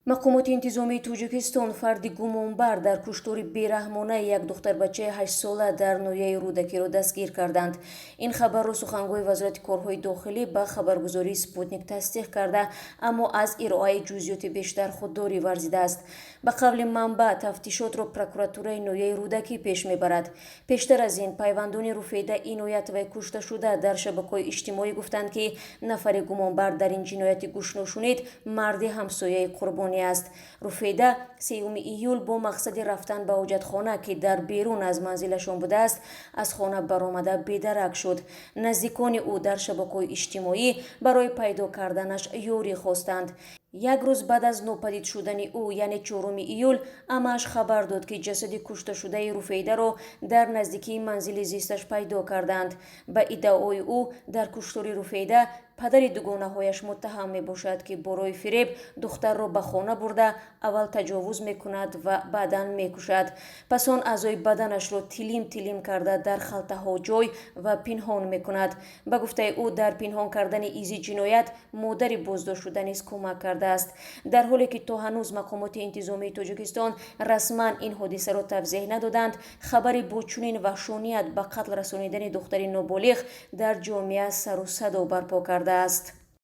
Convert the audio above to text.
Мақомоти интизомии Тоҷикистон фарди гумонбар дар куштори бераҳмонаи як духтарбачаи 8-сола дар ноҳияи Рӯдакиро дастгир карданд. Ин хабарро сухангӯи Вазорати корҳои дохилӣ ба хабаргузории «Спутник» тасдиқ карда, аммо аз ироаи ҷузъиёти бештар худдорӣ варзидааст. Ба қавли манбаъ, тафтишотро прокуратураи ноҳияи Рӯдакӣ пеш мебарад. Пештар аз ин пайвандони Руфеда Иноятоваи кушташуда дар шабакаҳои иҷтимоӣ гуфтанд, ки нафари гумонбар дар ин ҷинояти гӯшношунид марди ҳамсояи қурбонӣ аст. Руфеда 3 июл бо мақсади рафтан ба ҳоҷатхона, ки дар берун аз манзилашон будааст, аз хона баромада бедарак шуд. Наздикони ӯ дар шабакаҳои иҷтимоӣ барои пайдо карданаш ёрӣ хостанд. Як рӯз баъд аз нопадид шудани ӯ, яъне 4 июл, амааш хабар дод, ки ҷасади кушташудаи Руфейдаро дар наздикии манзили зисташ пайдо карданд. Ба иддаои ӯ, дар куштори Руфейда падари дугонаҳояш муттаҳам мебошад, ки бо роҳи фиреб духтарро ба хона бурда, аввал таҷовуз мекунад ва баъдан мекушад. Пас он аъзои баданашро тилим тилим карда, дар халтаҳо ҷой ва пинҳон мекунад. Ба гуфтаи ӯ, дар пинҳон кардани изи ҷиноят модари боздоштшуда низ кӯмак кардааст. Дар ҳоле ки то ҳанӯз мақомоти интизомии Тоҷикистон расман ин ҳодисаро тавзеҳ надоданд, хабари бо чунин ваҳшоният ба қатл расонидани духтари ноболиғ дар ҷомеа сару садо барпо кардааст.